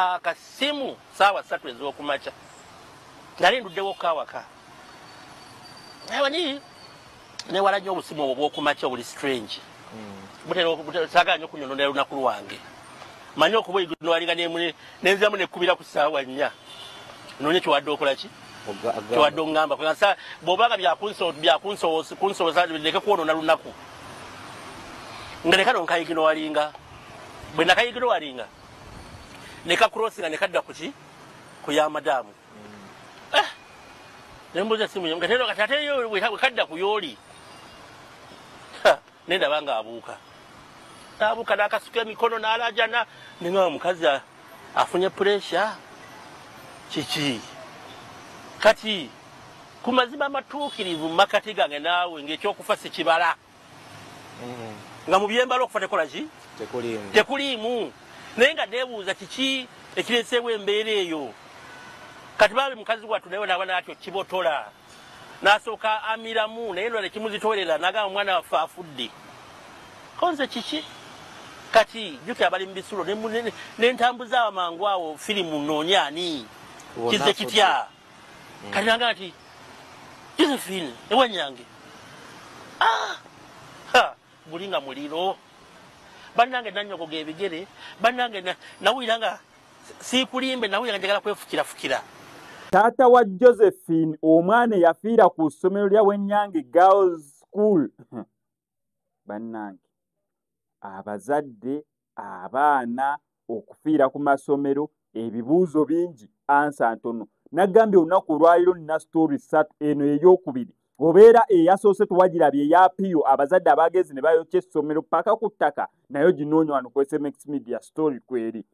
Akasimu 3:00 ez'okumakya, nali nduddewo kawaka, amanyi newala nnyo obusimu obwo bw'okumakya obuli strange. Butera saagala nnyo okunyononera lunaku lwange. Manyi okuba ignoringa, nenziramu nekubira ku 4:00, noonye kyewadde okola ki, kyewadde oŋŋamba. Bw'obanga byakunsobosa, leke kwonoona lunaku nga leka no nkaignoringa. Bwe nakaignoringa, neka crossinga, nekadda kuki, ku ya madaamu. Nembuuza esimu nga tero, kati ate yo bwe kadda ku yooli, nendaba nga abuuka, abuuka n'akasuka emikono n'alajana. Neŋaba omukazi afunye pressure kiki? Kati ku mazima amatuukirivu, mu makati gange naawe, ng'ekyokufa sikibala, nga mu byembala okufa tekola ki? Tekuliimu. Tekuliimu. Naye nga neebuuza kiki ekireeseewo embeera eyo. Kati baabe mukazi wattu naye naaba natyo kibotola, n'asooka amiramu, naye lwa nekimuzitowerera, n'agamba omwana waffe afudde, konze kiki? Kati jjukira abali mu bisulo, nentambuza amangu awo firimu, noonye ani Wonna kizze afudde. Kitya kati nagamba nti Josephine ewanyange. Ah! Ha, guli nga muliro bannange, nanyogoga ebigere bannange, nawulira nga siikulimbe, nawulira nga njagala kwefukirafukira. Taata wa Josephine, omwana eyafiira ku ssomero lya Wenyange Girls School. Bannange, abazadde, abaana okufiira ku masomero, ebibuuzo bingi, answer ntono. Nagambye olunaku olwaliro nina story ssatu, eno eyokubiri. Obeera eyasoose tuwagirabye, eya Piyo, abazadde abagezi ne bayokya essomero paka ku ttaka, nayo ginoonya wano ku SMX Media, story kweri.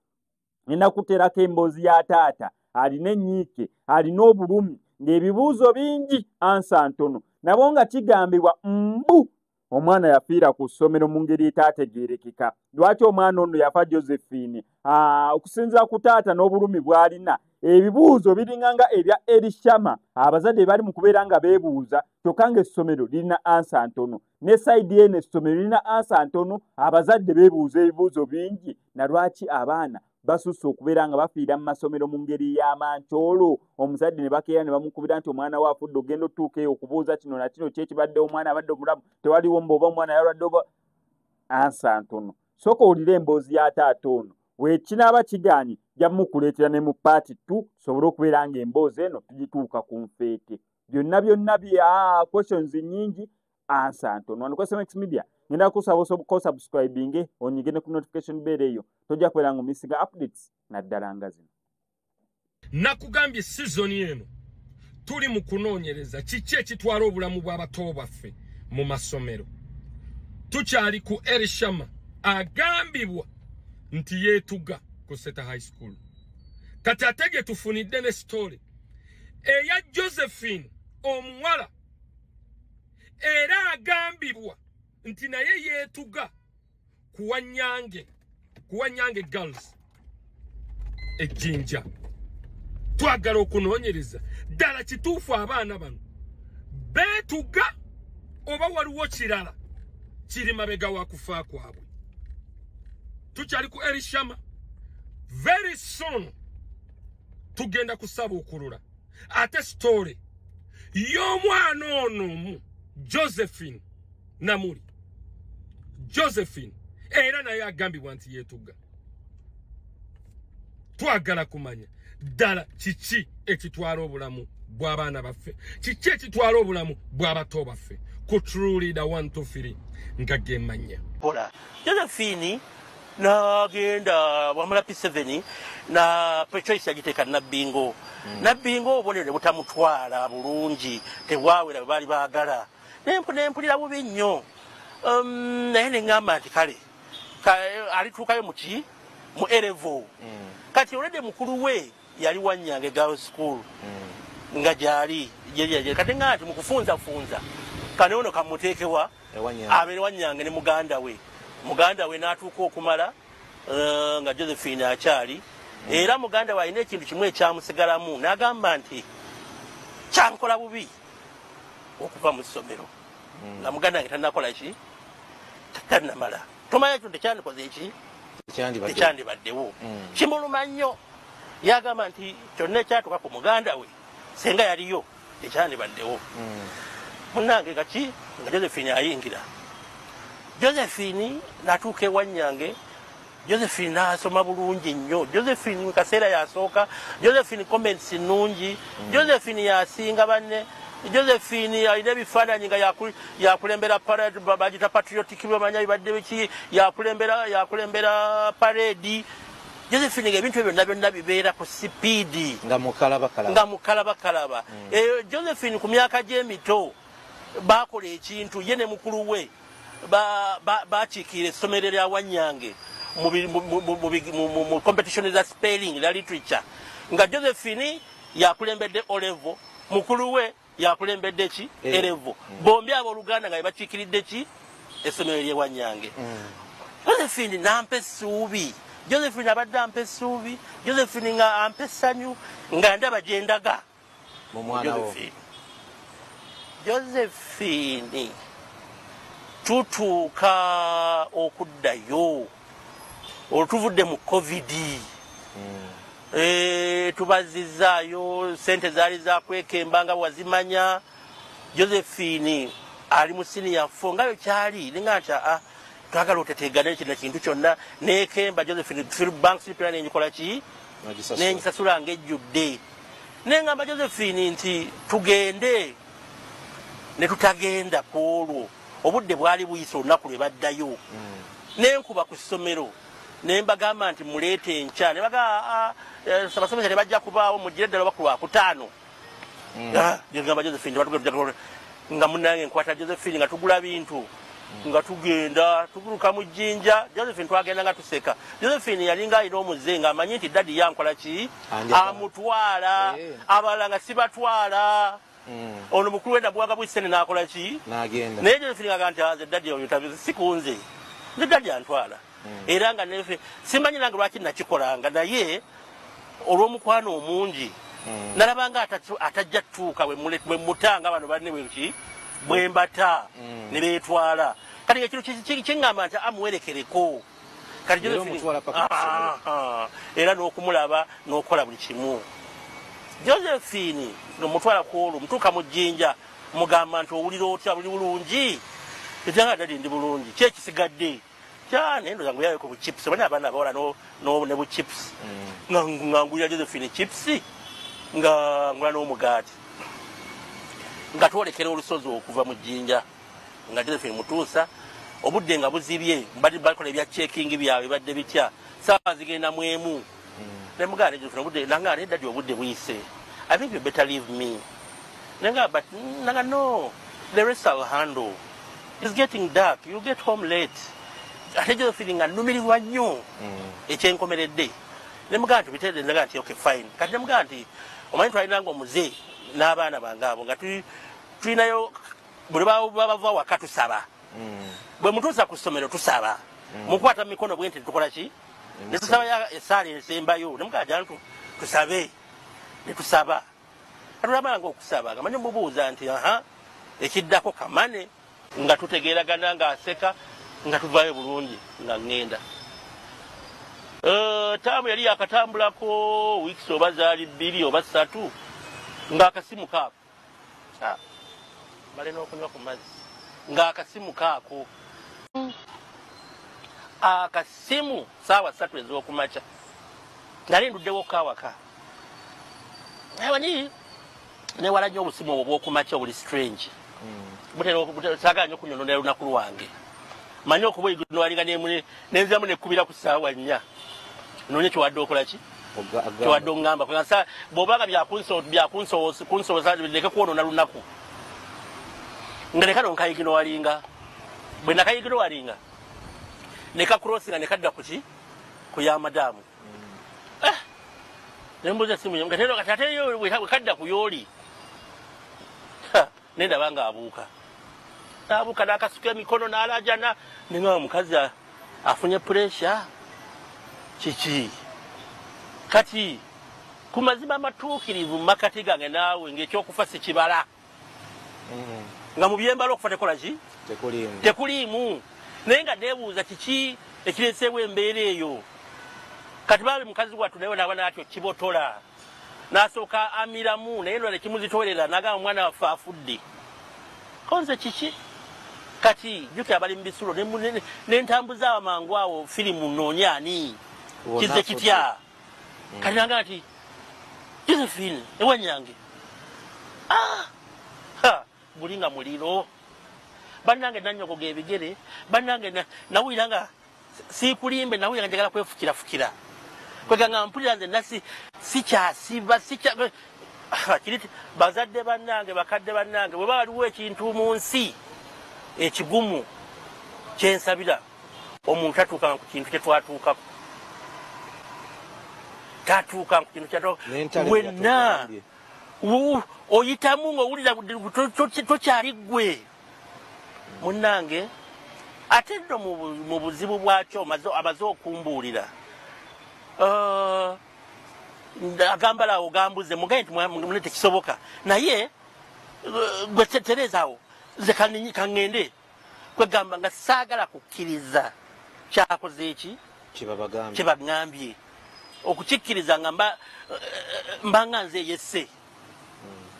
Ngenda kuteerako emboozi ya taata alina ennyiike, alina obulumi, ng'ebibuuzo bingi, answer ntono. Nabo nga kigambibwa mbu omwana yafiira ku ssomero mu ngeri etaategeerekeka. Lwaki omwana ono yafa, Josephine? Okusinziira ku taata n'obulumi bw'alina, ebibuuzo biringa nga ebya Erishama, abazadde bali mu kubeera nga beebuuza, kyokka ng'essomero lirina answer ntono. Ne side eno essomero lirina answer ntono, abazadde beebuuza ebibuuzo bingi. Na lwaki abaana basusse okubeera nga bafiira mu masomero mu ngeri y'amankyolo? Omuzadde ne bakeera ne bamukubira nti omwana we afudde, ogenda otuuka eyo okubuuza kino na kino, kyekibadde, omwana abadde omulamu, tewaliwo mbu oba omwana yalwadde oba, answer ntono. Sooka owulire emboozi ya taata ono. Wekinaaba kiganye, jja mukuleetera ne mu part two, tusobole okubeera nga emboozi eno tugituuka ku nfeete. Byonna byonna bya questions nnyingi, answer ntono. Wano ku SMX Media ngenda kusaba osubscribinge, onyige ne ku notification bell eyo, tojja kubeera nga omissinga updates naddala nga zino. Nakugambye sizoni eno tuli mu kunoonyereza kiki ekitwala obulamu bw'abato baffe mu masomero. Tukyali ku Erishama agambibwa nti yeetuga ku Seta High School. Kati ate gye tufunidde ne story eya Josephine, omuwala era agambibwa nti naye yeetuga kuwanyange Girls Ejjinja. Twagala okunoonyereza ddala kituufu abaana bano beetuga oba waliwo kirala kiri mabega wa kufa kwabwe. Tukyali ku Erishama. Very soon tugenda kusaba okulula ate story y'omwana ono omu, Josephine Namuli Josephine, era naye agambibwa nti yeetuga. Twagala kumanya ddala kiki ekitwala obulamu bw'abaana baffe, kiki ekitwala obulamu bw'abato baffe. Ku True Leader 123 nga gemanya. Kola Josephine nagenda bwamala P7 na choice yagiteeka Nabbingo. Nabbingo obubonero ne butamutwala bulungi, tebwawera bwe baali baagala. Nempulira bubi nnyo. Naye neŋŋamba nti kale alituukayo muki mu A level. Kati olwedde mukulu we yali Wanyange Girls School, nga gyali gyeri. Kati ŋŋamba nti mukufunzafunza kane ono kamuteekewa abeere Wanyange ne muganda we. Muganda we n'atuuka okumala nga Josephine akyali, era muganda we alina ekintu kimu ekyamusigalamu, n'agamba nti kyankola bubi okuva mu ssomero nga muganda wange tannakola ki, tannamala. Tomanya ekyo tekyandikoze eki, tekyandibaddewo. Kimuluma nnyo. Yagamba nti kyonna ekyatuuka ku muganda we senga yaliyo tekyandibaddewo. Munnange kaki nga Josephine ayingira. Josephine n'atuuka ewannyange. Josephine n'asoma bulungi nnyo. Josephine mu kaseera yasooka. Josephine comments nnungi. Josephine yasinga banne. Josephine alina ebifaananyi nga yakulembera parade, bagita patriotic, bamanya bibadde biki, yakulembera parade. Josephine nga ebintu ebyo byonna byonna bibeera ku sipiidi, nga mukalabakalaba, nga mukalabakalaba. Josephine ku myaka gy'emito bakola ekintu, ye ne mukulu we bakiikirira essomero lya Wannyange mu competition za spelling la literature, nga Josephine yakulembedde O level, mukulu we yakulembedde ki? A level. Bombi abooluganda nga bakiikiridde ki? Essomero ly'e Wannyange. Josephine nampa essuubi. Josephine abadde ampa essuubi. Josephine nga ampa essanyu, nga ndaba gye ndaga mu mwana wo. Josephine tutuuka okuddayo olwo tuvudde mu COVID. Tubazizaayo sente zaali zakwekemba nga wazimanya. Josephine ali mu senior 4 nga yo kyali ninga nti twagala oteteegane kino kintu kyonna nekemba. Josephine fill bank slip era nenjikola ki, nengisasula ng'ejjudde. Nengamba Josephine nti tugende, ne tutagenda ku olwo obudde bwali buyise olunaku lwe baddayo. Nenkuba ku ssomero ne mbagamba nti muleete enkya, ne bagamba abasomesa tebajja kubaawo, mugire ddala oba ku Lwakutaano. Ngamba Josephine nga munnange nkwata Josephine nga tugula bintu, nga tugenda tuguluka mu jjinja. Josephine twagenda nga tuseka. Josephine yalinga alina omuze nga amanyi nti daddy yankola ki, amutwala, abalala nga sibatwala. Ono mukulu we nabwaga bwisene n'akola ki, naye Josephine nga nti nze daddy oyo sikunze, nze daddy antwala. Era nga nefe simanyi nange lwaki nakikolanga, naye olw'omukwano omungi nalabanga atajja tuuka bwe mutanga bano banne bwe bwe mbata ne beetwala. Kati ekintu kiŋŋamba nti amuwerekereko. Kati Josephine era n'okumulaba n'okukola buli kimu. Josephine ng'omutwala ku olwo mutuuka mu jjinja, mugamba nti owulira otya, buli bulungi? Ekyanga daddy ndi bulungi, ki ekisigadde? Kyane ndoza nguyayoko bu chips, bana abaana abawala no ne bu chips. Nga ngulira Josephine chips, nga ngula n'omugaati, nga twolekera olusozi okuva mu jjinja. Nga Josephine mutuusa obudde nga buzibye, mbadde bakola ebya checking byabwe badde bitya, saawa zigenda mu emu. Ne mugamba Josephine obudde nanga ne daddy obudde buyise, I think you better leave me. Nanga but nanga no, the rest I'll handle. It's getting dark, you get home late. Ate Josephine nga nnumirirwa nnyo ekyenkomeredde. Ne mugamba nti biteere, nanga nti okay fine. Kati ne mugamba nti omanyi twalinanga omuze n'abaana bange abo nga tulinayo buli bava waka tusaba, bwe mutuusa ku ssomero tusaba, mukwata mu mikono bwe nti tukola ki, ne tusaba essaala ensembayo. Ne mugamba jantu tusabe, ne tusaba. Kati okusaba nga manyi mubuuza nti aha ekiddako kamane, nga tutegeeragana ng'aseka, nga tuvaayo bulungi nga ŋŋenda. Taamu yali yakatambulako wiikisi oba zaali 2 oba 3 ng'akasimu kaako male n'okunywa ku mazzi, ng'akasimu kaako akasimu saawa 3 ez'okumakya nali nduddewo kawaka. Naye newala nnyo obusimu obwo obw'okumakya obuli strange. Saagala nnyo kunyononera lunaku lwange, manyi okuba ignoringa nenziramu nekkubira ku ssaawa 4 noonye kyewadde okola ki, kyewadde oŋŋamba. Bw'obanga byakunsobosa leke kwonoona lunaku, nga leka nonkayiginowalinga. Bwe nakayiginowalinga nekakurosinga nekadda kuki ku ya madaamu. Nembuuza essimu kati ate yo bwekadda ku yooli nendaba nga abuuka n'abuuka n'akasuka emikono n'alajana. Nengamba omukazi afunye pressure kiki? Kati ku mazima amatuukirivu mu makati gange naawe ng'ekyokufa sikibala, nga mu byembala okufa tekola ki, tekuliimu. Naye nga neebuuza kiki ekireeseewo embeera eyo. Kati baali mukazi wattu naye naba natyo kibotola n'asooka amiramu naye lwala kimuzitowerera n'agamba omwana waffe afudde. Konze kiki? Kati jjukira abali mu bisulo nentambuza amangu awo firimu nnoonya ani kizze kitya. Kati nagamba nti Josephine ewanyange buli nga muliro bannange nannyogoga ebigere bannange nawulira nga sikulimbe nawulira nga njagala kwefukirafukira kweganga mpulira nze nasi sikyasiba kiri bazadde bannange bakadde bannange bwe waliwo ekintu mu nsi ekigumu kyensabira omuntu atuuka ku kintu kye twatuukako tatuuka ku kintu kyatuuka wenna oyitamu ng'owulira tokyali ggwe munnange. Ate nno mu buzibu bwakyo amaze okumbuulira agambala awo gambuze mugaye nti mune tekisoboka naye gwe tereza awo nze kaŋŋende kwegamba nga saagala kukkiriza kyakoze eki kyebaŋŋambye okukikkiriza nga mbanga nze eyesse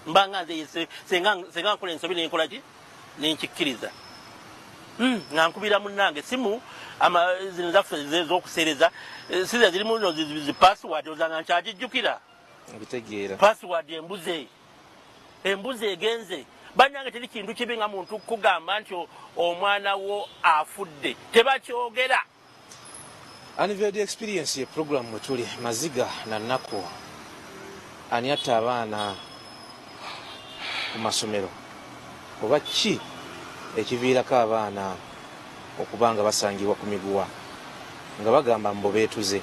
mbanga nze eyesse senga nkola ensobi nenkola ki nenkikkiriza. Nga nkubira munnange simu zino zaffe ez'okuseereza siza zirimu no zi password ozanga nkyagijjukira password embuze egenze. Bannange teri kintu kibi nga muntu kugamba nti omwana wo afudde tebakyogera. Unveiled experience ye program mwe tuli maziga na nnaku ani atta abaana ku masomero oba ki ekiviirako abaana okuba nga basangibwa ku miguwa nga bagamba mbu beetuze.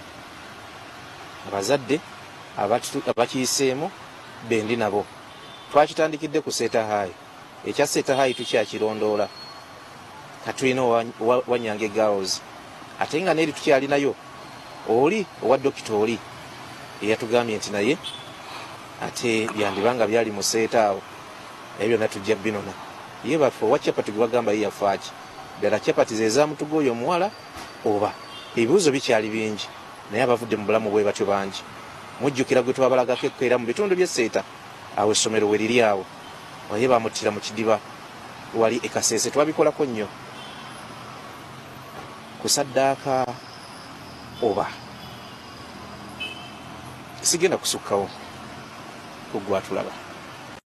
Abazadde abakiyiseemu bendi nabo twakitandikidde ku Seeta High. Ekya Seeta High tukyakirondoola katulina Wanyange Girls ate nga neeri tukyalinayo oli owa dokita oli eyatugambye nti naye ate byandibanga byali mu Seeta awo ebyo byonna tujja binona. Ye baffe owa chapati gwe bagamba ye yafaaki ddala chapati ze zaamutuga oyo omuwala oba ebibuuzo bikyali bingi naye abavudde mu bulamu bwe batyo bangi. Mujjukira gwe twabalagako ekkeera mu bitundu by'e Seeta awo essomero we liri awo waye bamuttira mu kidiba wali e Kasese twabikolako nnyo kusaddaaka oba sigenda kusukkawo kuggwa tulaba.